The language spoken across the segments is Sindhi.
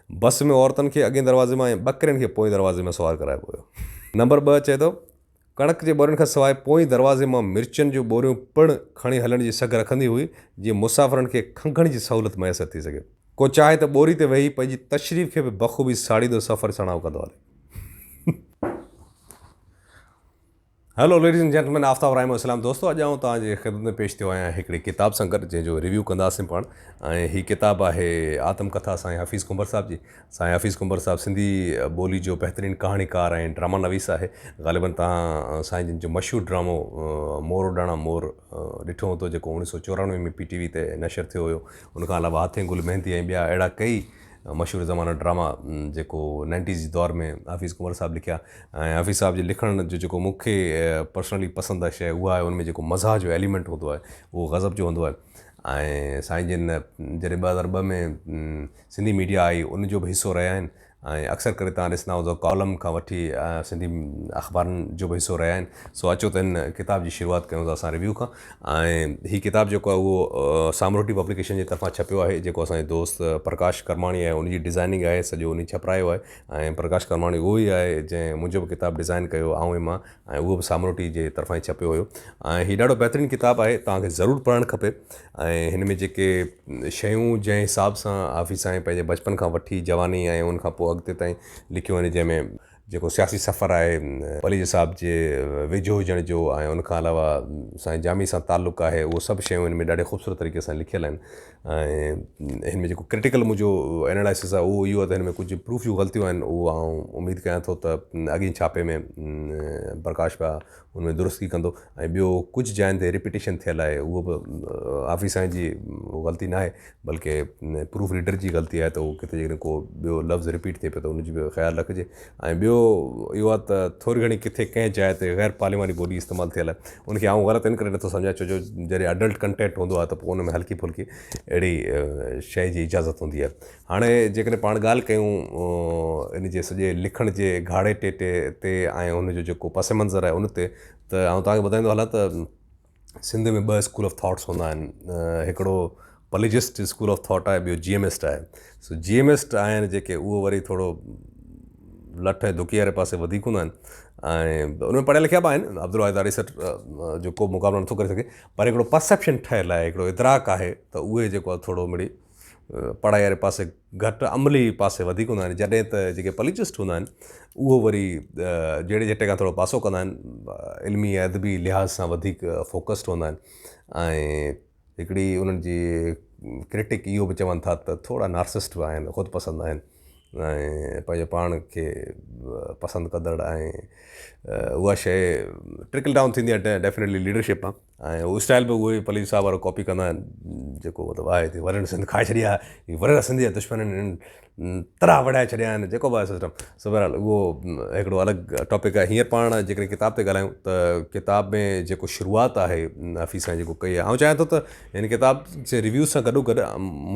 بس ۾ عورتن کي اڳئين دروازي مان ۽ ٻڪرين کي پوئين دروازي مان سوار ڪرائبو هيو. نمبر 2 چئي ٿو، ڪڻڪ جي ٻورين کان سواء پوئين دروازي مان مرچن جون ٻوريون پڻ کڻي هلڻ جي سگهه رکندي هئي، جيئن مسافرن کي کنگهڻ جي سهولت ميسر ٿي سگهي. ڪو چاهي ته ٻوري تي ويهي پنهنجي تشريف کي به بخوبي ساڙيندو سفر سڻائو ڪندو هلي. Hello ladies and gentlemen Aftab Rahim السلام دوستو اڄ آئون توهان جي خدمت ۾ پيش ٿيو آهيان هڪڙي ڪتاب سان گڏ جنهن جو ريويو ڪنداسين پاڻ ۽ هي ڪتاب آهي آتم ڪٿا سائين حفيظ ڪنڀر صاحب جي سائين حفيظ ڪنڀر صاحب سنڌي ٻولي جو بهترين ڪهاڻيڪار ۽ ڊراما نويس آهي غالبن توهان سائين جن جو مشهور ڊرامو مور اڏاڻا مور ڏٺو هوندو جيڪو 1994 ۾ پي ٽي وي تي نشر ٿيو هيو ان کان علاوه هاٿين گل مهندي ۽ ٻيا اهڙا ڪئي مشهور زمانه ڊراما جيڪو نائنٽيز جي دور ۾ حفيظ ڪنور صاحب لکيا ۽ حفيظ صاحب جي لکڻ جو جيڪو مون کي پرسنلي پسند آهي شيء اها آهي ان ۾ جيڪو مزاح جو ايليمينٽ هوندو آهي اهو غضب جو هوندو آهي ۽ سائين جن جڏهن 2002 ۾ سنڌي ميڊيا آئي ان جو به حصو رهيا آهن ۽ اڪثر ڪري توهان ڏسندا هوندؤ ڪالم کان وٺي سنڌي اخبارن جو به حصو رهيا آهن سو اچو ته هن ڪتاب جي شروعات ڪيون ٿا اسان ريويو کان ۽ هي ڪتاب جيڪو آهي اهو سامروٽي پبليڪيشن جي طرفان ڇپيو آهي جيڪو اسان جي دوست پرڪاش ڪرماڻي آهي ان جي ڊزائننگ آهي سڄو انهي ڇپرايو آهي ۽ پرڪاش ڪرماڻي اهو ئي آهي جنهن منهنجو به ڪتاب ڊزائن ڪيو آئون ۽ مان ۽ اهو به سامروٽي جي طرفان ئي ڇپيو هيو ۽ هي ڏاڍو بهترين ڪتاب آهي توهان کي ضرور پڙهڻ کپي ۽ هن ۾ جيڪي شيون جنهن حساب سان حافظ سائين پنهنجي بچپن کان وٺي جواني ۽ ان کان پوء اڳتي تائين لکيو آهن جنهن ۾ جيڪو سياسي سفر آهي پليجي صاحب جي ويجهو هجڻ جو ۽ ان کان علاوه سائين جامي سان تعلق آهي اهو سڀ شيون هن ۾ ڏاڍي خوبصورت طريقي سان لکيل آهن ۽ هن ۾ جيڪو ڪرٽيڪل منهنجو انالائسس آهي اهو اهو آهي ته هن ۾ ڪجهه پروف جون غلطيون آهن اهو آئون اميد ڪيان ٿو ته اڳئين ڇاپي ۾ پرڪاش ڀاء ان ۾ درستگي ڪندو ۽ ٻيو ڪجهه جاين تي رپيٽيشن ٿيل آهي اهو به حافظ سائين جي غلطي ناهي بلڪه پروف ريڊر جي غلطي آهي ته اهو ڪٿي جيڪڏهن ڪو ٻيو لفظ رپيٽ ٿئي پيو ته ان جو به خيال رکجي ۽ ٻيو اهو آهي ته ٿوري گهڻي ڪٿي ڪنهن جاء تي غير پارلياماني ٻولي استعمال ٿيل آهي ان کي آئون غلط ان ڪري نٿو سمجهان ڇو جو جڏهن اڊلٽ ڪنٽينٽ هوندو آهي ته پوء ان ۾ هلڪي ڦلڪي اهڙي شيء جي اجازت هوندي آهي هاڻي جيڪڏهن پاڻ ڳالهه ڪيون ان جي سڄي لکڻ جي گهاڙيٽي تي ۽ ان جو جيڪو پس منظر آهي ان تي ته آئون توهان کي ٻڌائيندو هلان ته سنڌ ۾ ٻه اسڪول آف ٿاٽس هوندا آهن هڪڙو پليجسٽ اسڪول آف ٿاٽ آهي ٻيو جي ايم ايسٽ آهي سو جي ايم ايسٽ آهن جيڪي اهو وري ٿورو لٺ ۽ ڌڪي واري پاسي وڌيڪ هوندا آهن ۽ ان ۾ پڙهيا لکيا به آهن عبدالواحد آريسر جو ڪو مقابلو نٿو ڪري سگهي پر هڪڙو پرسيپشن ٺهيل آهي هڪڙو ادراڪ آهي ته اهي جيڪو آهي ٿورو مڙئي پڙهائي واري پاسي گهٽ عملي پاسي وڌيڪ هوندا آهن جڏهن ته جيڪي پليجسٽ هوندا آهن اهو وري جهڙي جهٽي کان ٿورو پاسو ڪندا آهن علمي ۽ ادبي لحاظ سان وڌيڪ فوڪسڊ هوندا آهن ۽ هڪڙي انهن جي ڪرٽڪ اهو به چون ٿا ته ٿورا نارسسٽ به آهن خود پسند آهن ۽ پنهنجو پاڻ کي پسند ڪندڙ ۽ اها شيء ٽرڪل ڊائون ٿيندي آهي ڊيفنيٽلي ليڊرشپ مان ۽ اهو اسٽائل به اهو ئي پليجي صاحب وارو ڪاپي ڪندا آهن جيڪو مطلب آهي ته ورن سنڌ کائي ڇڏي آهي هي ورن سنڌ جا دشمن آهن هنن ترا وڙهائي ڇڏيا آهن جيڪو به آهي سسٽم سو بهرحال اهو هڪڙو الڳ ٽاپڪ آهي هينئر پاڻ جيڪڏهن ڪتاب تي ڳالهايون ته ڪتاب ۾ جيڪو شروعات آهي حفيظ سائين جيڪو ڪئي آهي آئون چاهيان ٿو ته هن ڪتاب جي ريويو سان گڏو گڏ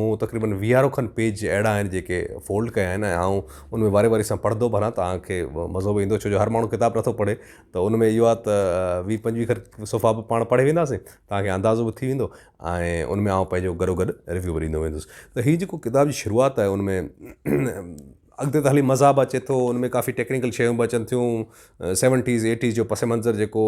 مون تقريبن ويهارو کن پيج اهڙا آهن جيڪي فولڊ ڪيا آهن ۽ آئون ان ۾ واري واري سان پڙهندو به هلان توهان کي مزو به ايندو ڇو جو هر ماڻهو ڪتاب نٿو پڙهي ته ان ۾ اهو آهي ته ويهه پنجويهه کن صفحا به پاڻ پڙهي وينداسين توهان کي اندازو به ٿي ويندو ۽ ان ۾ آئون پنهنجو گڏو گڏ ريويو به ڏيندو ويندس ته هي جيڪو ڪتاب جي شروعات آهي ان ۾ اڳتي ته هلي مزا به اچي ٿو ان ۾ ڪافي ٽيڪنيڪل شيون به اچن ٿيون سيونٽيز ايٽيز جو پس منظر جيڪو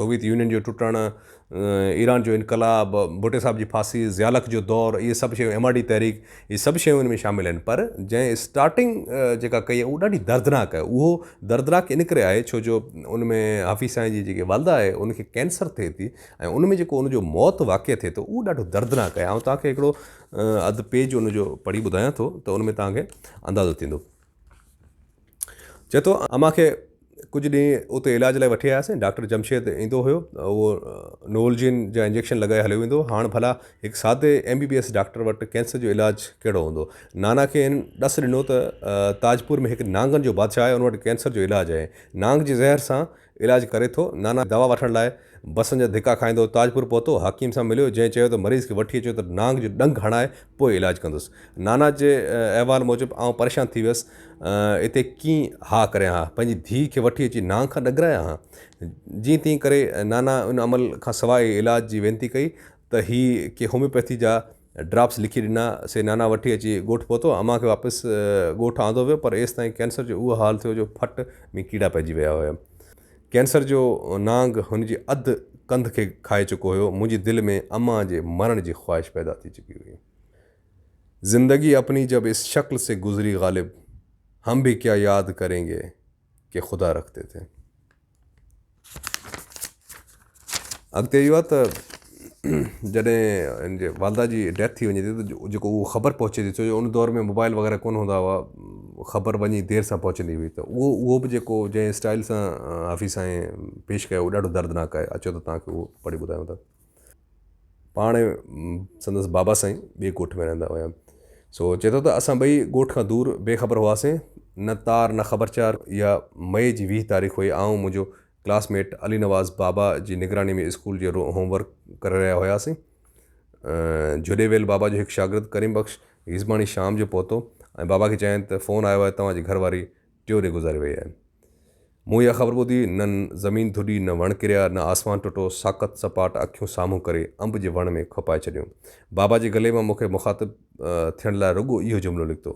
سوويت يونين جو ٽٽڻ ايران جو انقلاب، ڀٽي صاحب جي ڦاسي، ضياء الحق جو دور، اهي سڀ شيون ايم آر ڊي تحريڪ، اهي سڀ شيون ان ۾ شامل آهن پر جنهن اسٽارٽنگ جيڪا ڪئي آهي اهو ڏاڍي دردناڪ آهي اهو دردناڪ ان ڪري آهي ڇو جو ان ۾ حفيظ سائين جي جيڪي والده آهي ان کي ڪينسر ٿئي ٿي ۽ ان ۾ جيڪو ان جو موت واقع ٿئي ٿو اهو ڏاڍو دردناڪ آهي آئون توهان کي هڪڙو اڌ پيج ان جو پڙهي ٻڌايان ٿو ته ان ۾ توهان کي اندازو ٿيندو. چئي ٿو امان کي ڪجهه ڏينهن اتي علاج لاء وٺي آياسين، ڊاڪٽر جمشيد ايندو هيو، اهو نولجين جا انجيڪشن لڳائي هليو ويندو هو، هاڻ ڀلا هڪ سادي M B B S doctor وٽ ڪينسر جو علاج ڪهڙو هوندو؟ نانا کي هن ڏس ڏنو ته تاجپور ۾ هڪ نانگن جو بادشاهه آهي، ان وٽ ڪينسر جو علاج آهي، نانگ جي زهر سان علاج ڪري ٿو، نانا دوا وٺڻ لاء بسن جا ڌڪا کائيندو تاجپور پهتو، حڪيم سان مليو، جنهن چيو ته مريض کي وٺي اچو ته نانگ جو ڏنگ هڻائي پوء علاج ڪندس. نانا جي احوال موجب آئون پريشان ٿي ويس، اتي ڪيئن ها ڪريان ها، پنهنجي ڌيء کي وٺي اچي نانگ کان ڏنگرايان ها؟ جيئن تيئن ڪري نانا ان عمل کان سواء علاج جي وينتي ڪئي ته هي ڪي هوميوپيٿي جا ڊراپس لکي ڏنا، سي نانا وٺي اچي ڳوٺ پهتو. امان کي واپس ڳوٺ آندو ويو، پر ايستائين ڪينسر جو اهو حال ٿيو جو ڦٽ ۾ ڪيڙا پئجي ويا هيا. ڪينسر جو نانگ هن جي اڌ ڪنڌ کي کائي چڪو هيو. منهنجي دل ۾ امان جي مرڻ جي خواهش پيدا ٿي چڪي هئي. زندگي اپني جب اس شڪل سي گذري غالب هم ڀي ڪيا ياد ڪرين گي ڪي خدا رکتي ٿي. اڳتي اهو آهي ته جڏهن هن جي والده جي ڊيٿ ٿي وڃي ٿي ته جيڪو اهو خبر پهچي ٿي ڇو جو ان دور ۾ موبائل وغيره ڪونه هوندا هئا خبر وڃي دير سان پهچندي هئي ته اهو اهو به جيڪو جنهن اسٽائل سان حفيظ سائين پيش ڪيو اهو ڏاڍو دردناڪ آهي اچو ته توهان کي اهو پڙهي ٻڌايون ٿا. پاڻ سندس بابا سائين ٻئي ڳوٺ ۾ رهندا هيا سو چئي ٿو ته اسان ٻئي ڳوٺ کان دور بي خبر هئاسين نه تار نه خبر چار اها مئي جي 20 تاريخ هئي آئون منهنجو ڪلاس ميٽ علي نواز بابا جي نگراني ۾ اسڪول جي هوم ورڪ ڪري رهيا هياسين جهڏي ويل بابا جو هڪ شاگرد ڪريم بخش هيزماڻي شام جو پهتو ۽ بابا کي چيائين ته فون آيو آهي توهان جي گهر واري ٽيون ڏينهن گذاري وئي آهي. مون اها خبر ٻڌي، نه زمين ڌڏي، نه وڻ ڪريا، نه آسمان ٽٽو، ساڪت سپاٽ اکيون سامهون ڪري انب جي وڻ ۾ کپائي ڇڏيون. بابا جي گلي مان مون کي مخاطب ٿيڻ لاء رڳو اهو جملو نڪتو،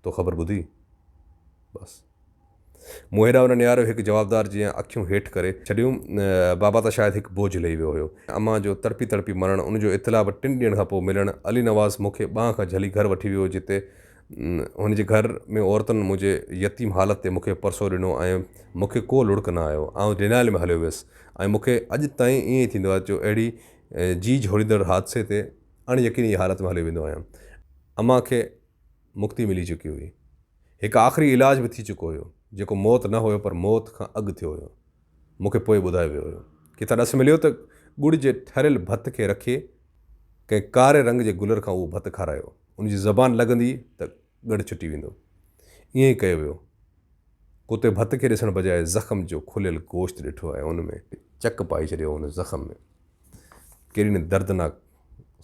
تو خبر ٻڌي؟ بس. مون هيڏانهن هوڏانهن نهاريو، هڪ جوابدار جيان اکيون هيٺ ڪري ڇڏيون. بابا ته شايد هڪ بوجهه لهي ويو هيو. امان جو تڙپي تڙپي مرڻ، ان جو اطلاع به ٽن ڏينهن کان پوء ملڻ، علي نواز مون کي ٻانهن کان جهلي گهر وٺي ويو، جتي هن جي گهر ۾ عورتن منهنجي يتيم حالت تي مون کي پرسو ڏنو ۽ مون کي ڪو لڙڪ نه آيو. آئون ڊينائل ۾ هليو ويس ۽ مون کي اڄ تائين ائين ئي ٿيندو آهي جو اهڙي جيء جهوريندڙ حادثي تي اڻ يقيني جي حالت ۾ هليو ويندو آهيان. امان کي مڪتي ملي چڪي هئي. هڪ آخري علاج به ٿي چڪو هيو، جيڪو موت نه هيو پر موت کان اڳ ٿيو هيو. مون کي پوء ٻڌايو ويو هيو. ڪٿان ڏس مليو ته ڳڙ جي ٺريل ڀت کي رکي ڪنهن ڪاري رنگ جي گلر کان اهو ڀت کارايو. ان جي زبان لڳندي ته ڳڙ ڇٽي ويندو. ائين ئي ڪيو ويو. ڪتي ڀت کي ڏسڻ بجاء زخم جو کليل گوشت ڏٺو ۽ ان ۾ چڪ پائي ڇڏيو ان زخم ۾. ڪيڏي نه دردناڪ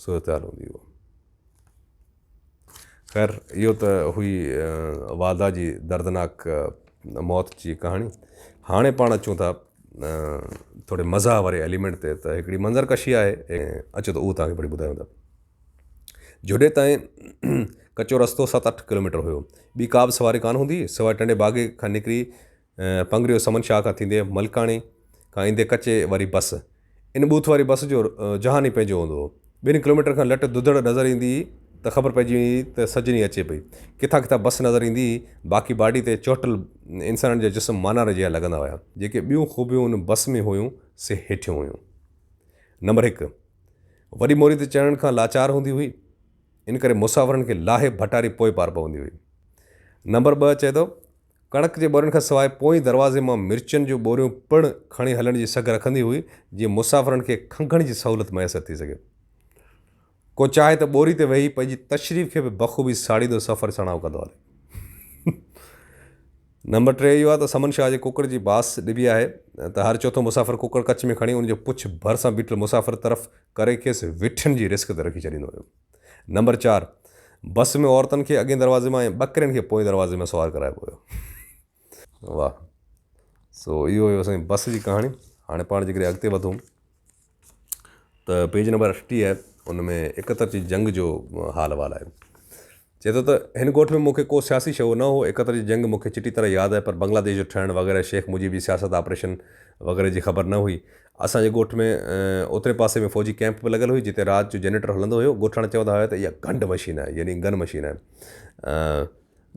صورتحال هوندي اها. خير اهو ته هئي والده جي دردناڪ موت جي ڪهاڻي. هاڻي پاڻ اچون ٿا ٿوري مزاح واري ايليمينٽ تي ته هڪڙي منظر ڪشي آهي اچو ته اهو توهان کي پڙهي ٻڌايون ٿا. جهڏي تائين ڪچو رستو ست اٺ ڪلوميٽر هيو. ٻي ڪا به سواري ڪانه هوندي هئي، سواء ٽنڊي باگي کان نڪري پنگريو سمن شاهه کان ٿيندي ملڪاڻي کان ايندي ڪچي واري بس. ان بوٿ واري بس جو جهان ئي پنهنجو هوندو هو. ٻن ڪلوميٽر کان لٽ ڌڌڙ نظر ايندي هئي ته خبر پئجي ويندي هئي ته سجني اچي پئي. ڪٿان ڪٿان بس نظر ايندي هئي. باقي باڊي تي چهٽل انسانن جا جسم ماناري جيان لڳندا هيا. جيڪي ٻيون خوبيون ان بس ۾ هيون سي هيٺيون هيون. نمبر هڪ. وڏي موري تي چڙهڻ کان لاچار هوندي هئي، ان ڪري مسافرن کي لاهي ڀٽاري پوء پار پوندي هئي. نمبر 2 چئي ٿو، ڪڻڪ جي ٻورين کان سواء پوئين دروازي مان مرچن جون ٻوريون پڻ کڻي هلڻ جي سگهه رکندي هئي، جيئن مسافرن کي کنگهڻ جي سهولت ميسر ٿي سگهي. ڪو چاهي ته ٻوري تي ويهي پنهنجي تشريف کي به بخوبي ساڙيندو سفر سڻائو ڪندو هلي. نمبر 3 اهو آهي ته سمن شاهه جي ڪڪڙ جي باس ڏبي آهي ته هر چوٿون مسافر ڪڪڙ ڪچ ۾ کڻي ان جو پڇ ڀر سان بيٺل مسافر طرف ڪري کيس وٺين جي رسڪ تي رکي ڇڏيندو هيو. نمبر 4 بس ۾ عورتن کي اڳئين دروازي مان ۽ ٻڪرين کي پوئين دروازي مان سوار ڪرائبو هيو. واهه سو اهو هيو سائين بس جي ڪهاڻي. هاڻي پاڻ جيڪڏهن اڳتي وڌون ته پيج نمبر 38 آهي ان ۾ 71 جي جنگ جو حال احوال آهي. چئي ٿو ته هن ڳوٺ ۾ مون کي ڪو سياسي شعور نه هو، 71 جي جنگ مون کي چٽي طرح ياد آهي پر بنگلاديش جو ٺهڻ وغيره شيخ مجيب جي سياست آپريشن وغيره جي خبر نه هئي. اسان جي ڳوٺ ۾ اترين پاسي ۾ فوجي ڪئمپ به لڳل هئي جتي رات جو جنريٽر هلندو هيو. ڳوٺاڻا چوندا هيا ته اها گهنڊ مشين آهي يعني گن مشين آهي.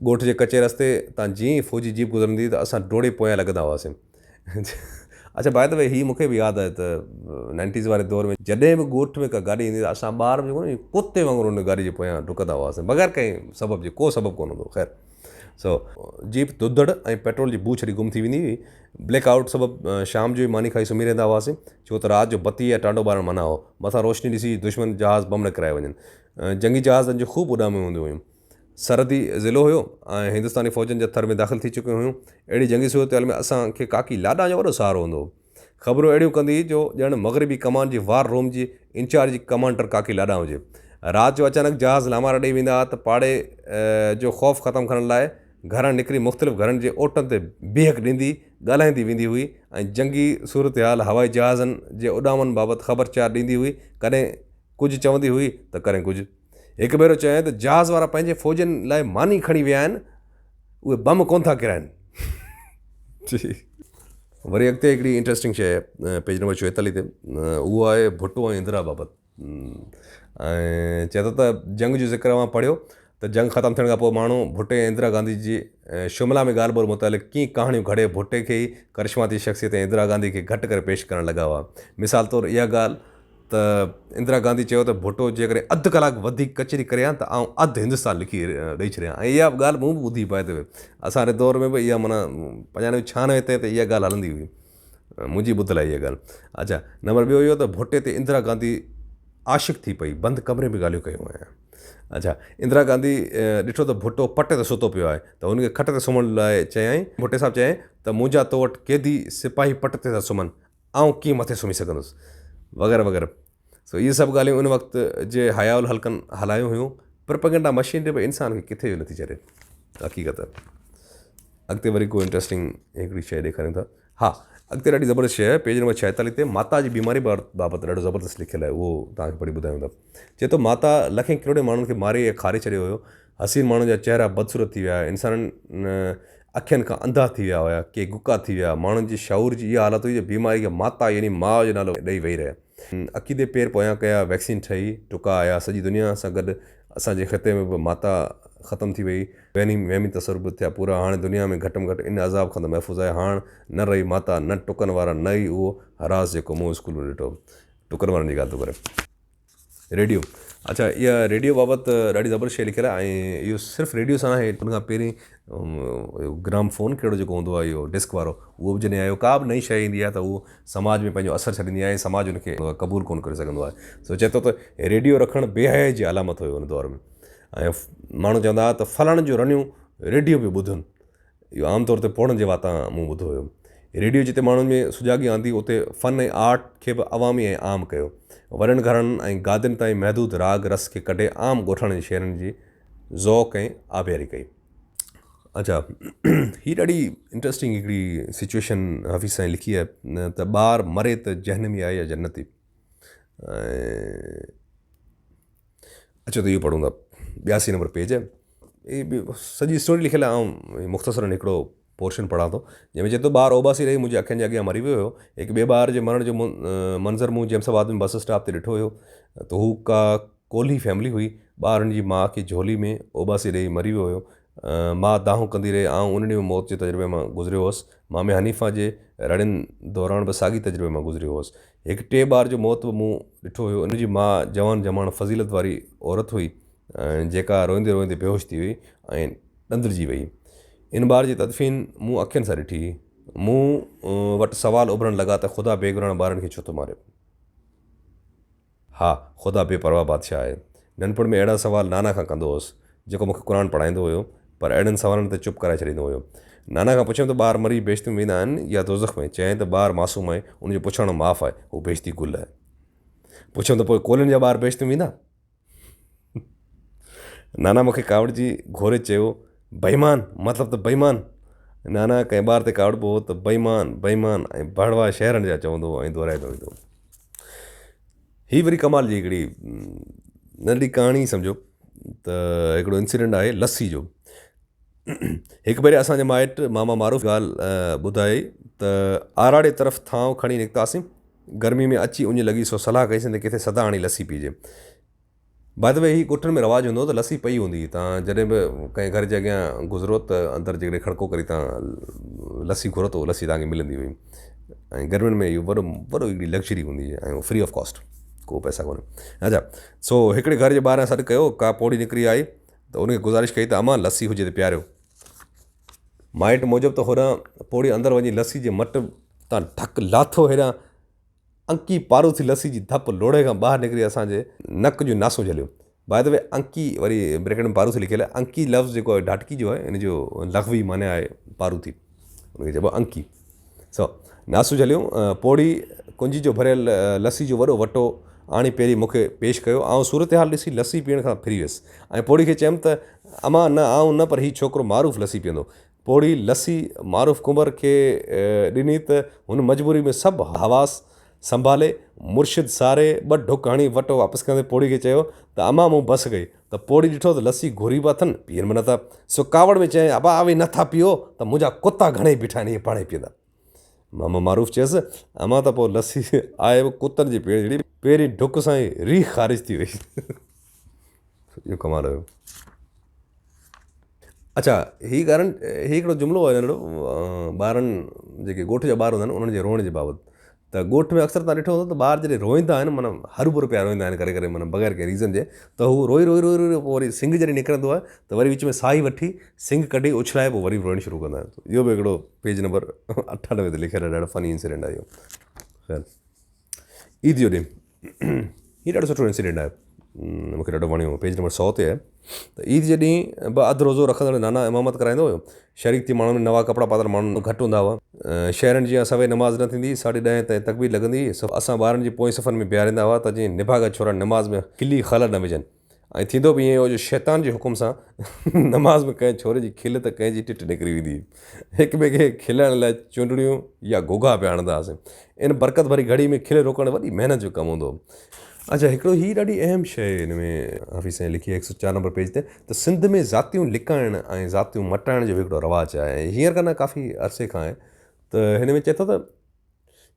ڳوٺ جي ڪچي رستي تان جيئن ئي فوجي جيپ گذرندي هئي ته اسان ڊوڙي پويان لڳندا هئاسين. اڇا باء the V هي مون کي به ياد آهي ته نائنٽيز واري دور ۾ جڏهن به ڳوٺ ۾ ڪا گاڏي ايندي هئي ته اسان ٻار به جيڪو نه ڪتي وانگر ان گاڏي جي پويان ڊڪندا هئاسين بغير ڪنهن سبب جي ڪو سبب ڪونه هوندو هو خير سو جيپ ڌڌڙ ۽ پيٽرول جي بوء ڇڏي گم ٿي ويندي هئي. بليڪ آئوٽ سبب شام جو ئي ماني کائي سمهي رهندا هئاسين ڇو ته رات جو بتي يا ٽانڊو ٻارڻ منع هو مٿان روشني ڏسي دشمن جهاز بم نه ڪرائي وڃن. جنگي جهازن جون خوب اڏامون هونديون هيون. سرحدي ضلعو هيو ۽ هندستاني فوجن جا ٿر ۾ داخل ٿي چڪيون هيون. اهڙي جنگي صورتحال ۾ اسان کي ڪاڪي لاڏان جو وڏو سهارو هوندو هو. خبرون اهڙيون ڪندي هئي جو ڄڻ مغربي ڪمان جي وار روم جي انچارج ڪمانڊر ڪاڪي لاڏان هجي. رات جو اچانڪ جهاز لامارا ڏئي ويندا ها ته پاڙي جو خوف ختم ڪرڻ لاء گهران نڪري مختلف گهرن جي اوٽن تي بيهڪ ڏيندي ڳالهائيندي ويندي هئي ۽ جنگي صورتحال هوائي جهازن جي اڏامن بابت خبر چار ڏيندي هئي. ڪڏهن ڪجهه چوندي هئي ته ڪڏهن ڪجهه. هڪ ڀيرو چيائين ته جهاز وارا پنهنجي فوجين لاء ماني کڻي ويا آهن، اهي بم ڪونه ٿا ڪيرائن. وري اڳتي هڪڙي انٽريسٽنگ شيء پيج نمبر 44 تي اهو آهي ڀٽو ۽ اندرا بابت ۽ چئي ٿو ته جنگ جو ذڪر اوهان پڙهيو ته جنگ ختم ٿيڻ کان پوء ماڻهو ڀٽي ۽ اندرا گانڌي جي شملا ۾ ڳالهه ٻولهه متعلق ڪيئي ڪهاڻيون گهڙي ڀٽي کي ئي ڪرشماتي شخصيت ۽ اندرا گانڌي کي گهٽ ڪري پيش ڪرڻ لڳا هئا. مثال طور اها ڳالهه ته اندرا گانڌي چيو ته ڀٽو جيڪڏهن اڌ ڪلاڪ وڌيڪ ڪچهري ڪري هان ته آئون اڌ هندستان لکي ڏئي ڇڏيان ۽ اها به ڳالهه مون به ٻڌي باء the V اسان واري دور ۾ به اها معنيٰ 95 96 تائين ته اها ڳالهه هلندي هئي منهنجي ٻڌل آهي اها ڳالهه. اڇا نمبر ٻيو اهو ته ڀٽي تي اندرا گانڌي عاشق ٿي پئي بند ڪمري ۾ ڳالهيون ڪيون هيائين. اڇا اندرا گانڌي ڏٺو ته ڀٽو پٽ تي ستو پيو آهي ته هن کي کٽ تي سمهڻ لاء چيائين. ڀٽي صاحب چيائين ته منهنجا تو وٽ قيدي سپاهي پٽ تي ٿا سمهن آئون ڪيئن مٿي سمهي سگهندس وغيره وغيره. سو اهي سڀ ڳالهيون ان وقت جي حياء الحلقن هلايون هيون. پرپگنڊا مشينري به انسان کي ڪٿي به نٿي ڇڏي. حقيقت. اڳتي وري ڪو انٽريسٽنگ هڪڙي شيء ڏيکاريون ٿا. ها اڳتي ڏاڍي زبردست شيء آهي پيج نمبر 46 تي ماتا جي بيماري بابت ڏاڍو زبردست لکيل آهي اهو توهان کي پڙهي ٻڌايون ٿا. چئي ٿو ماتا لکين ڪروڙين ماڻهن کي ماري ۽ کاري ڇڏيو هيو. حسين ماڻهن جا چهرا بدصورت ٿي ويا. انسانن اکين کان انڌا ٿي ويا هيا. ڪي گڪا ٿي ويا. ماڻهن جي شعور جي اها حالت هئي جو بيماري کي ماتا يعني ماء جو نالو ڏئي ويهي رهيا. عقيدي پير پويان ڪيا، ويڪسين ٺهي، ٽڪا آيا، سڄي دنيا سان گڏ اسان جي خطي ۾ به ماتا ختم ٿي وئي، وهمي تصور به ٿيا پورا، هاڻي دنيا ۾ گهٽ ۾ گهٽ ان عذاب کان ته محفوظ آهي، هاڻ نه رهي ماتا، نه ٽڪن وارا نه ئي اهو هراس جيڪو مون اسڪول ۾ ڏٺو. ٽڪن وارن جي ڳالهه ٿو ڪري. ريڊيو، اڇا اها ريڊيو بابت ڏاڍي زبردست شيء لکيل آهي ۽ اهو صرف ريڊيو سان ناهي ان کان پهرين گرام فون ڪهڙو جيڪو هوندو آهي اهو ڊسڪ وارو اهو به جڏهن آيو ڪا به نئين شيء ايندي آهي ته اهو سماج ۾ پنهنجو اثر ڇڏيندي آهي ۽ سماج ان کي قبول ڪونه ڪري سگهندو آهي سو چئي ٿو ته ريڊيو رکڻ بي حيائي جي علامت هيو ان دور ۾ ۽ ماڻهو چوندا هئا ته فلاڻن جون رنيون ريڊيو پيو ٻڌن اهو عام طور تي پوڙهن جي واتان مون ٻڌو هيو. ريڊيو جتي ماڻهن ۾ سجاڳي آندي اتي فن ۽ آرٽ کي به عوامي ۽ عام ڪيو. وڏن گهراڻن ۽ گادين تائين محدود راڳ رس کي ڪڍي عام ڳوٺاڻن جي شعرن جي ذوق ۽ آبياري ڪئي. اڇا هي ڏاڍي انٽريسٽنگ هڪڙي سچوئيشن حفيظ سائين لکي آهي ته ٻار مري ته جهنمي آهي يا جنتي ۽ اچو ته اهو پڙهون ٿا 82 نمبر پيج هي به سڄي اسٽوري لکيل آهي آئون مختصرن هڪڙو پورشن پڙهان ٿو جنهن ۾ چئي ٿو ٻار اوٻاسي رهي منهنجي اکين جي اڳيان مري ويو هيو هڪ ٻئي ٻار جي مرڻ جو منظر مون جيمس آباد ۾ بس اسٽاپ تي ڏٺو هيو ته هو ڪا ڪولهي فيملي هئي ٻار هن جي ماء کي جهولي ۾ اوٻاسي ڏيئي مري ويو هيو ماء دانهون ڪندي رهي آئون ان ڏينهن موت جي تجربي مان گذريو هوس مامي حنيفه جي رڙين دوران به ساڳي تجربي مان گذريو هوس هڪ ٽئين ٻار جو موت به مون ڏٺو هيو ان جي ماء جوان جماڻ فضيلت واري عورت هئي جيڪا روئندي روئندي بيهوش ٿي وئي ۽ ڏندرجي وئي. ان ٻار جي تدفين مون اکين سان ڏٺي. مون وٽ سوال اڀرڻ لڳا ته خدا بيگناهه ٻارن کي ڇو ٿو ماري؟ ها، خدا بي پرواهه بادشاهه آهي. ننڍپڻ ۾ اهڙا سوال نانا کان ڪندو هوس، جيڪو مون کي قرآن پڙهائيندو هيو، پر اهڙن سوالن تي چپ ڪرائي ڇڏيندو هيو. نانا کان پڇيم ته ٻار مري بهشت ۾ ويندا آهن يا دوزخ ۾؟ چيائين ته ٻار معصوم آهي، ان جو پڇاڻو معاف آهي، هو بهشتي گل آهي. پڇيم ته پوء ڪولهين جا ٻار بهشت ۾ ويندا؟ نانا مون کي ڪاوڙجي گهوري چيو، بيمان! مطلب ته بيمان! نانا ڪنهن ٻار تي ڪاوڙبو هو ته بيمان، بيمان ۽ ڀڙوا شهرن جا چوندو هو ۽ دهرائيندو ويندو هو. هي وري ڪمال جي هڪڙي ننڍڙي ڪهاڻي سمجهو ته هڪڙو انسيڊنٽ آهي لسي جو. هڪ ڀيري اسان جي مائٽ ماما معروف ڳالهه ٻڌائي ته آراڙي طرف ٿانء کڻي نڪتاسين. گرمي ۾ اچي اڃ لڳي سو صلاح ڪئيسين ته ڪٿي سدا آڻي لسي پيئجي. باء the V هي ڳوٺن ۾ رواج هوندو هو ته لسي پئي هوندي هئي تان جڏهن به ڪنهن گهر جي اڳيان گذرو ته اندر جيڪڏهن کڙڪو ڪري تان لسي گهرو ته لسي تان کي ملندي هئي ۽ گرمين ۾ اهو وڏو وڏو هڪڙي لگزري هوندي هئي ۽ فري آف ڪاسٽ ڪو پئسا ڪونهي اڇا سو هڪڙي گهر جي ٻاهران سڏ ڪيو ڪا پوڙهي نڪري آئي ته ان کي گذارش ڪئي ته امان لسي هجي ته پياريو. مائٽ موجب ته هوڏانهن پوڙهي اندر وڃي لسي جي مٽ تان ڍڪ لاٿو هيڏانهن انڪي پاروٿي لسي جي ڌپ لوڙهي کان ٻاهر نڪري اسان جي نڪ جون ناسون جهليون. باء the V انڪي وري بريڪيٽ ۾ پاروٿي لکيل آهي انڪي لفظ جيڪو آهي ڍاٽڪي جو آهي ان جو لغوي معنيٰ آهي پاروٿي ان کي چئبو آهي انڪي. سو ناسون جهليون پوڙهي ڪنجي جو ڀريل لسي جو وڏو وٽو آڻي پهرين مون کي پيش ڪيو. آئون صورتحال ڏسي لسي پيئڻ کان ڦري ويس ۽ پوڙهي کي چيم ته امان نه آئون نه پر هي ڇوڪرو معروف لسي پيئندو. پوڙهي لسي معروف ڪنڀر کي ڏني ته هن مجبوري ۾ سڀ حواس سنڀالي مرشد ساري ٻه ڍڪ هڻي وٽ واپس ڪندي پوڙهي کي چيو ته امان مون بس ڪئي ته پوڙهي ڏٺو ته لسي گهري به اٿن پيئن به نٿا سو ڪاوڙ ۾ چيائين ابا اوهين نٿا پيئو ته منهنجا ڪتا گهڻئي بيٺا آهن اهي پاڻهي پيئندا. ماما معروف چيس امان ته پوء لسي آهي به ڪتن جي پيئڻ جهڙي پهرين ڍڪ سان ئي ريح خارج ٿي وئي. اهو ڪمال هيو. اڇا هي ڳارن هي هڪڙو جملو آهي ننڍڙو ٻارن جيڪي ڳوٺ جا ٻار هوندا آهن انهن جي روئڻ جي بابت ته ڳوٺ ۾ اڪثر تان ڏٺو هوندو ته ٻار جڏهن روئيندا آهن معنيٰ هروڀرو پيا روئيندا آهن ڪڏهن ڪڏهن معنيٰ بغير ڪنهن ريزن جي ته هو روئي روئي روئي روئي پوء وري سنگ جڏهن نڪرندو آهي ته وري وچ ۾ ساهي وٺي سنگ ڪڍي اڇلائي پوء وري روئڻ شروع ڪندا آهن اهو به هڪڙو پيج نمبر 98 تي لکيل آهي ڏاڍو فني انسيڊنٽ آهي اهو خير عيد جو ڏينهن هي ڏاڍو سٺو انسيڊنٽ آهي مون کي ڏاڍو وڻيو پيج نمبر 100 تي آهي ته عيد جي ڏينهن به اڌ روزو رکندڙ نانا امامت ڪرائيندو هيو شريڪ ٿي ماڻهن ۾ نوان ڪپڙا پاتل ماڻهو گهٽ هوندا هئا شهرن جيان سوير نماز نه ٿيندي ساڍي ڏهين تائين تڪبير لڳندي هئي اسان ٻارن جي پوئين صفن ۾ بيهاريندا هئا ته جيئن نڀاڳا ڇورا نماز ۾ کلي خلل نه وجهن ۽ ٿيندو به ائين هو جو شيطان جي حڪم سان نماز ۾ ڪنهن ڇوري جي کل ته ڪنهن جي ٽٽ نڪري ويندي هئي. هڪ ٻئي کي کلائڻ لاء چونڊڙيون يا گهوگها پيا هڻندا هئاسين. ان برڪت ڀري گهڙي ۾ کل روڪڻ وڏي محنت جو ڪم هوندو هو. اڇا هڪڙو هي ڏاڍي اهم شيء هن ۾ حفيظ سائين لکي آهي 104 نمبر پيج تي ته سنڌ ۾ ذاتيون لڪائڻ ۽ ذاتيون مٽائڻ جو به هڪڙو رواج آهي ۽ هينئر کان نه ڪافي عرصي کان آهي ته هن ۾ چئي ٿو ته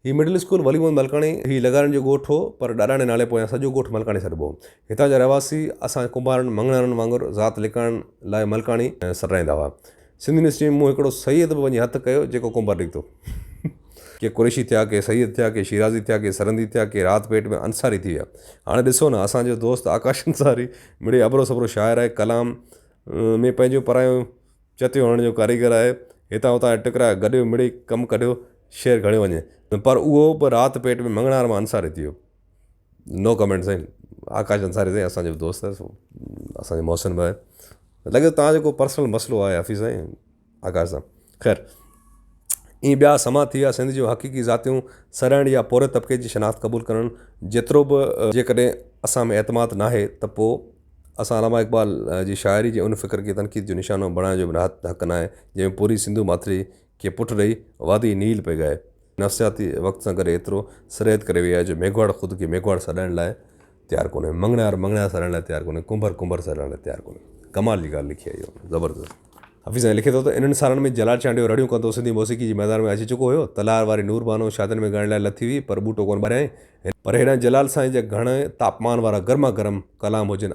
هي مڊل اسڪول ولي محمد ملڪاڻي، هي لغارين جو ڳوٺ هو، پر ڏاڏاڻي نالي پويان سڄو ڳوٺ ملڪاڻي سڏبو هو. هتان جا رهواسي اسان ڪنڀارن مڱڻهارن وانگر ذات لڪائڻ لاء ملڪاڻي سڏرائيندا هئا. سنڌ يونيورسٽي ۾ مون هڪڙو سيد به وڃي هٿ ڪيو، جيڪو ڪنڀر نڪتو. ڪي قريشي ٿيا، ڪي سيد ٿيا، ڪي شيرازي ٿيا، ڪي سرهندي ٿيا، ڪي رات پيٽ ۾ انصاري ٿي ويا. هاڻي ڏسو نه، اسان جو دوست آڪاش انصاري مڙئي ابرو سبرو شاعر آهي، ڪلام ۾ پنهنجو پرايو چتيون هڻڻ جو ڪاريگر آهي. هتان هتان جا ٽڪرا گڏيو مڙئي ڪم ڪڍيو شعر گهڙيو وڃي. پر اهو به رات پيٽ ۾ مڱڻهار مان انصاري ٿي ويو. نو ڪمينٽ سائين. آڪاش انصاري سائين اسان جو به دوست آهي سو اسان جو محسن به آهي. لڳي ٿو توهان جو ڪو پرسنل مسئلو آهي حفيظ سائين آڪاش سان. خير ائين ٻيا سما ٿي ويا سنڌ جون حقيقي ذاتيون سڏائڻ يا پورهيت طبقي جي شناخت قبول ڪرڻ جيترو به جيڪڏهن اسان ۾ اعتماد ناهي ته پوء اسان علامه اقبال جي شاعري جي ان فڪر کي تنقيد جو نشانو بڻائڻ جو به حق ناهي، جنهن ۾ پوري سنڌو ماٿري کي پٺ ڏئي وادي نيل پئي ڳائي. نفسياتي وقت سان گڏ ايترو سريت ڪري وئي آهي جو ميگهواڙ خود کي ميگهواڙ سڏائڻ لاء تيار ڪونهي، مڱڻهار مڱڻهار سڏائڻ لاء تيار ڪونهي، ڪنڀر ڪنڀر سڏائڻ لاء تيار ڪونهي. ڪمال جي ڳالهه لکي آهي اهو زبردست. حفيظ سائين لکي ٿو ته انهن سالن ۾ جلال چانڊيو رڙيون ڪندو سنڌي موسيقي جي ميدان ۾ اچي چڪو هيو. تلهار واري نور بانو شادين ۾ ڳائڻ لاء لٿي هئي پر ٻوٽو ڪونه ٻريائين. پر هيڏانهن جلال سائين جا گهڻ تاپمان وارا گرما گرم ڪلام هجن.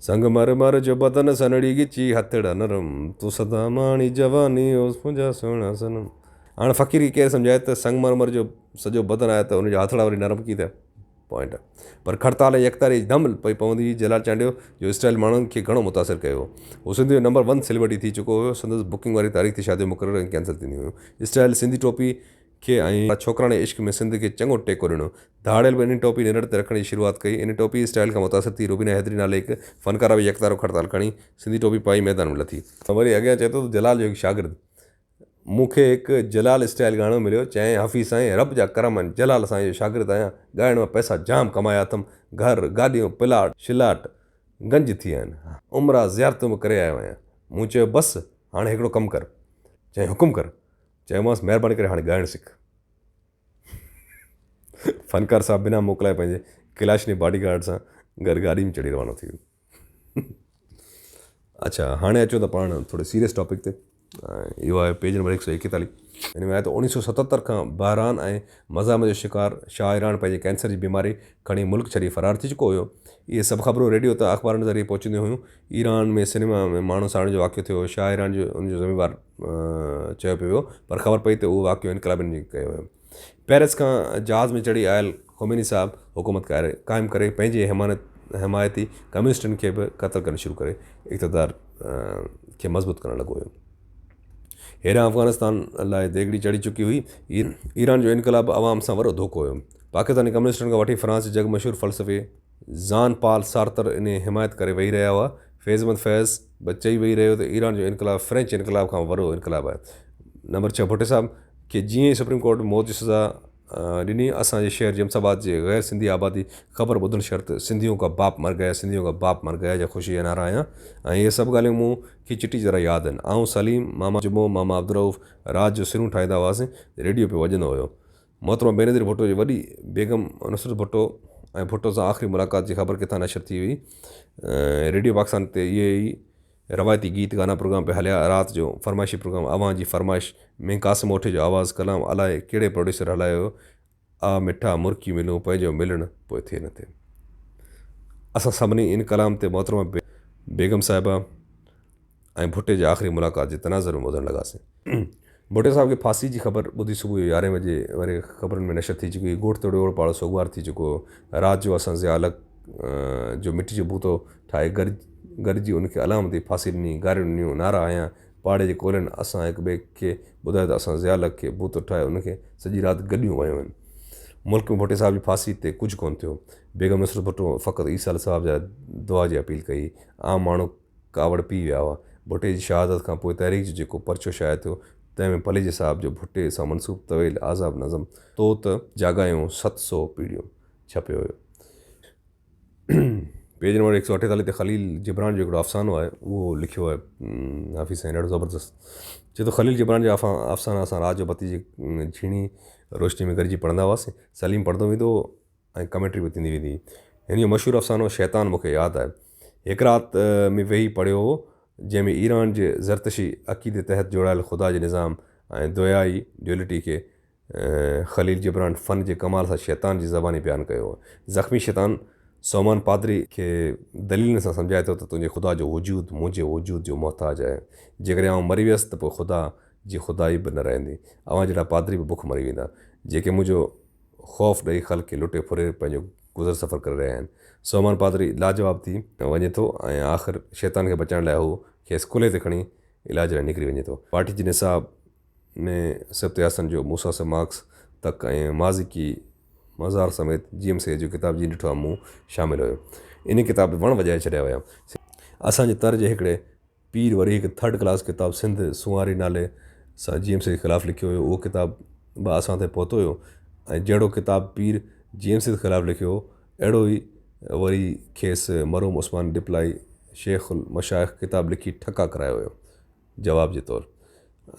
سنگ مر مر جو بدن سنهڙي ڳچي هٿڙا نرم تون سدا ماڻي جواني او منهنجا سهڻا صنم. هاڻ فقير کي ڪير سمجهائي ته سنگ مر مر جو سڄو بدن آهي ته ان جا هٿڙا وري نرم ڪيئن ٿيا. پوائنٽ. پر کڙتال ۽ يڪتاري جي ڌم پئي پوندي هئي. جلال چانڊيو جو اسٽائيل ماڻهن کي گهڻو متاثر ڪيو هو. هو سنڌ جو نمبر ون سيلبرٽي ٿي چڪو هيو. سندس بڪنگ واري تاريخ تي شاديون مقرر ۽ ڪينسل ٿينديون هيون. اسٽائيل سنڌي ٽوپي کي ۽ ڇوڪراڻي عشق ۾ سنڌ کي چڱو ٽيڪو ڏنو. ڌاڙيل به انهي ٽوپي نرڙ تي رکڻ جي شروعات ڪئي. انهي ٽوپي اسٽائيل کان متاثر ٿي روبينا حيدري نالي هڪ فنڪاره به يڪتارو کڙتال کڻي سنڌي ٽوپي پائي ميدان ۾ لٿي. وري اڳيان چئي ٿو ته جلال جو هڪ شاگرد مون کي هڪ جلال اسٽائيل ڳائڻو مليو، چيائين حفيظ سائين رب جا ڪرم آهن جلال سائين جو شاگرد آهيان، ڳائڻ مان پئسا جام ڪمايا اٿم، گهر، گاڏيون، پلاٽ شلاٽ گنج ٿي ويا آهن، عمرا زيارتون به ڪري آيو آهيان. مون چيو بس هاڻي هڪڙو ڪم ڪر. چيائين حڪم ڪر. چيومانس مهرباني ڪري هاڻي ڳائڻ سک. فنڪار صاحب بنا موڪلائي پنهنجي ڪلاشني باڊي گارڊ سان گڏ گاڏي ۾ چڙهي روانو ٿي ويو. اڇا هاڻي اچو ته پاڻ ٿوري سيريس ٽاپڪ تي اهو آهي پيج نمبر 141 هن ۾ آهي ته 1977 کان بحران ۽ مزاحمت جو شڪار شاهه ايران پنهنجي ڪينسر جي بيماري کڻي ملڪ ڇڏي فرار ٿي چڪو هيو اهي سڀ خبرون ريڊيو تان اخبارن ذريعي پهچنديون هيون ايران ۾ سئنيما ۾ ماڻهو ساڙڻ جو واقعو ٿيو شاهه ايران جو ان جو ذميوار چيو پيو ويو پر خبر پئي ته اهو واقعو انقلابين ڪيو هيو. پئرس کان جهاز ۾ چڙهي آيل خميني صاحب حڪومت قائم ڪري پنهنجي حمايتي ڪميونسٽن کي به قتل ڪرڻ شروع ڪري اقتدار کي مضبوط ڪرڻ لڳو هيو. هيڏانهن افغانستان لاء ديڳڙي چڙهي چڪي هئي. ايران جو انقلاب عوام سان وڏو ڌوڪو هيو. پاڪستاني ڪميونسٽن کان وٺي فرانس جي جڳ مشهور فلسفي زان پال سارتر انهيء حمايت ڪري ويهي رهيا هئا. فيض احمد فيض به چئي ويهي رهيو ته ايران جو انقلاب فرينچ انقلاب کان وڏو انقلاب آهي. نمبر 6 ڀٽي صاحب کي جيئن ئي سپريم ڪورٽ موت جي سزا ڏني، اسان جي شهر جيمس آباد جي غير سنڌي آبادي خبر ٻڌڻ شرط سنڌيون ڪا باپ مر گيا، سنڌيون ڪا باپ مر گيا جا خوشيء جا نعرا هنيا ۽ اهي سڀ ڳالهيون مون کي چٽي طرح ياد آهن. آئون، سليم، ماما جمعو، ماما عبدالرئوف رات جو سرون ٺاهيندا هئاسين، ريڊيو پيو وڄندو هيو. محترمه بينظير ڀٽو جي وڏي بيگم نصرت ڀٽو ۽ ڀٽو سان آخري ملاقات جي خبر ڪٿان نشر ٿي هئي. ريڊيو پاڪستان تي اهي ئي روايتي گيت گانا پروگرام پئي هليا. رات جو فرمائشي پروگرام اوهان جي فرمائش ۾ قاسم اوٺي جو آواز ڪلام الائي ڪهڙي پروڊيوسر هلايو هيو آ مٺا مرڪي ملون پنهنجو ملڻ پوء ٿئي نه ٿئي. اسان سڀني ان ڪلام تي محترمه بيگم صاحبه ۽ ڀٽي جي آخري ملاقات جي تناظر ۾ ٻڌڻ لڳاسين. ڀٽي صاحب کي ڦاسي جي خبر ٻڌي صبح جو يارهين بجي واري خبرن ۾ نشر ٿي چڪي هئي. ڳوٺ توڙي اوڙ پاڙو سوڳوار ٿي چڪو هو. رات جو اسان ضياء الحق جو مٽي جو بوتو ٺاهي گڏجي ان کي علامتي تي ڦاسي ڏني، گاريون ڏنيون، نعرا هنيا. پاڙي جي ڪولهين اسان هڪ ٻئي کي ٻڌايو ته اسان ضياء الحق کي بوتو ٺاهي ان کي سڄي رات گڏيون ويون آهن. ملڪ ۾ ڀٽي صاحب جي ڦاسي تي ڪجهه ڪونه ٿيو. بيگم نصرت ڀٽو فقط ايصال ثواب جي لاء دعا جي اپيل ڪئي. عام ماڻهو ڪاوڙ پي ويا هئا. ڀٽي جي شهادت کان پوء تحريڪ جو جيڪو پرچو شايع ٿيو، تنهن ۾ پليجي صاحب جو ڀٽي سان منسوب طويل آزاد نظم تو ته جاڳايون 700 پيڙهيون ڇپيو هيو. پيج نمبر 148 تي خليل جبران جو هڪڙو افسانو آهي، اهو لکيو آهي حفيظ سائين ڏاڍو زبردست. چئي ٿو خليل جبران جا افسانا اسان رات جو بتي جي جهيڻي روشني ۾ گڏجي پڙهندا هئاسين. سليم پڙهندو ويندو هو ۽ ڪمينٽري به ٿيندي ويندي هئي. هن جو مشهور افسانو شيطان مون کي ياد آهي. هڪ رات ۾ ويهي پڙهيو هو، جنهن ۾ ايران جي زرتشي عقيدي تحت جوڙايل خدا جي نظام ۽ دويائي، Duality، کي خليل جبران فن جي ڪمال سان شيطان جي زباني بيان ڪيو هو. زخمي شيطان سومان پادري کي دليلن سان سمجهائي ٿو ته تنهنجي خدا جو وجود منهنجي وجود جو محتاج آهي. جيڪڏهن آئون مري ويس ته پوء خدا جي خدائي به نه رهندي. اوهان جهڙا پادري به بک مري ويندا، جيڪي منهنجو خوف ڏئي خلق کي لٽي ڦري پنهنجو گذر سفر ڪري رهيا آهن. سومان پادري لاجواب ٿي وڃي ٿو ۽ آخر شيطان کي بچائڻ لاء هو کيس ڪلهي تي کڻي علاج لاء نڪري وڃي ٿو. پارٽي جي نصاب ۾ سبط حسن جو موسيٰ سي مارڪس تڪ ۽ ماضي ڪي مزار سميت جي ايم سيد جو ڪتاب جيئن ڏٺو آ مون شامل هيو. انهي ڪتاب به وڻ وڄائي ڇڏيا هيا. اسان جي تر جي هڪڙي پير وري هڪ ٿرڊ ڪلاس ڪتاب سنڌ سنواري نالي سان جي ايم سيد خلاف لکيو هيو اهو ڪتاب به اسان تائين پهتو هيو ۽ جهڙو ڪتاب پير جي ايم سيد خلاف لکيو هو اهڙو ئي وري کيس مرحوم عثمان ڏيپلائي شيخ المشائخ ڪتاب لکي ٺڪا ڪرايو هيو جواب جي طور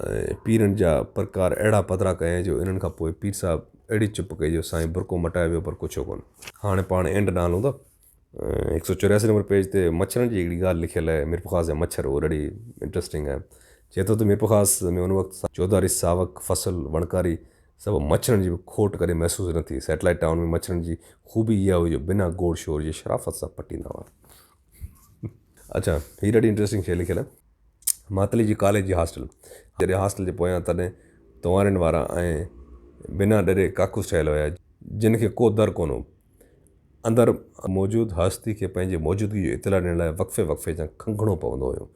۽ پيرن جا پرڪار اهڙا پڌرا ڪيائين جو انهن کان پوء پير صاحب اهڙي چپ ڪئي جو سائين برقعو مٽائي ويو پر ڪڇيو ڪونه. هاڻي پاڻ اينڊ ڏانهن هلون ٿا. 184 نمبر پيج تي مڇرن جي هڪڙي ڳالهه لکيل آهي ميرپورخاص جا مڇر اهو ڏاڍي انٽرسٽنگ آهي. چئي ٿو ته ميرپورخاص ۾ ان وقت چوڌاري ساوڪ، فصل، وڻڪاري سبب مڇرن جي به کوٽ ڪڏهن محسوس نه ٿي. سيٽلائيٽ ٽائون ۾ مڇرن جي خوبي اها هئي جو بنا گوڙ شور جي شرافت سان پٽيندا هئا. اڇا هي ڏاڍي انٽرسٽنگ شيء لکيل آهي. ماتلي جي ڪاليج جي هاسٽل جڏهن هاسٽل جي پويان تڏهن تنوارين وارا ۽ بنا ڏري ڪاڪوس ٺهيل هيا جن کي ڪو در ڪونه هو. اندر موجود هستي کي پنهنجي موجودگي جو اطلاع ڏيڻ لاء وقفي وقفي سان کنگهڻو پوندو هيو.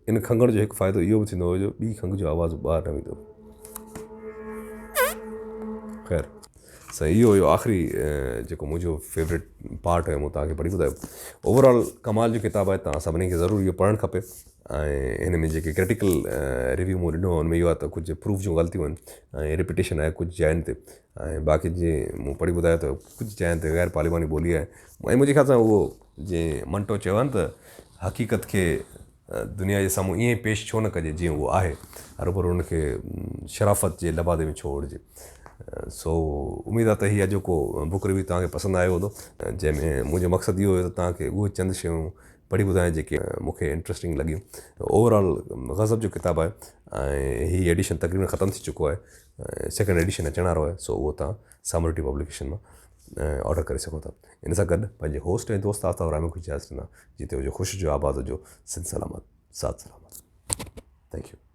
ان کنگهڻ جو هڪ فائدو اهو به ٿيندو هيو جو ٻي کنگهه جو آواز به ٻاهر نه ويندو هو. خير سائين اهو هيو آخري جيڪو منهنجو فيورٽ پارٽ هيو مون توهان کي پڙهي ٻڌايو. اوور آل ڪمال جو ڪتاب آهي توهان سڀني کي ضرور اهو پڙهڻ کپي ۽ هن ۾ جيڪي ڪرٽيڪل ريويو مون ڏنو ان ۾ اهو آهي ته ڪجهه پروف جون غلطيون آهن ۽ رپيٽيشن آهي ڪجهه جاين تي ۽ باقي جيئن مون پڙهي ٻڌايو ته ڪجهه جاين تي غير پارلياماني ٻولي آهي ۽ منهنجي خيال سان اهو جيئن منٽو چيو آهي نه ته حقيقت کي دنيا جي سامهون ائين پيش ڇو نه ڪجي جيئن اهو آهي هروڀرو ان کي شرافت جي لبادي ۾ ڇو اوڙهجي سو اميد آهي ته هي اڄوڪو بڪ ريويو توهان کي پسند آيو هوندو جنهن ۾ منهنجو مقصد اهو هيو ته توهان کي اهي چند شيون پڙهي ٻڌايان جيڪي مون کي انٽرسٽنگ لڳيون اوور آل غضب جو ڪتاب آهي ۽ هي ايڊيشن تقريبن ختم ٿي چڪو آهي سيڪنڊ ايڊيشن اچڻ وارو آهي سو اهو توهان سامروٽي پبليڪيشن مان آرڊر ڪري سگهو ٿا ان سان گڏ پنهنجي هوسٽ ۽ دوست آفتاب رحمي کي اجازت ڏيندا جتي هجو خوش هجو آباد هجو سنڌ سلامت ساٿ سلامت thank you.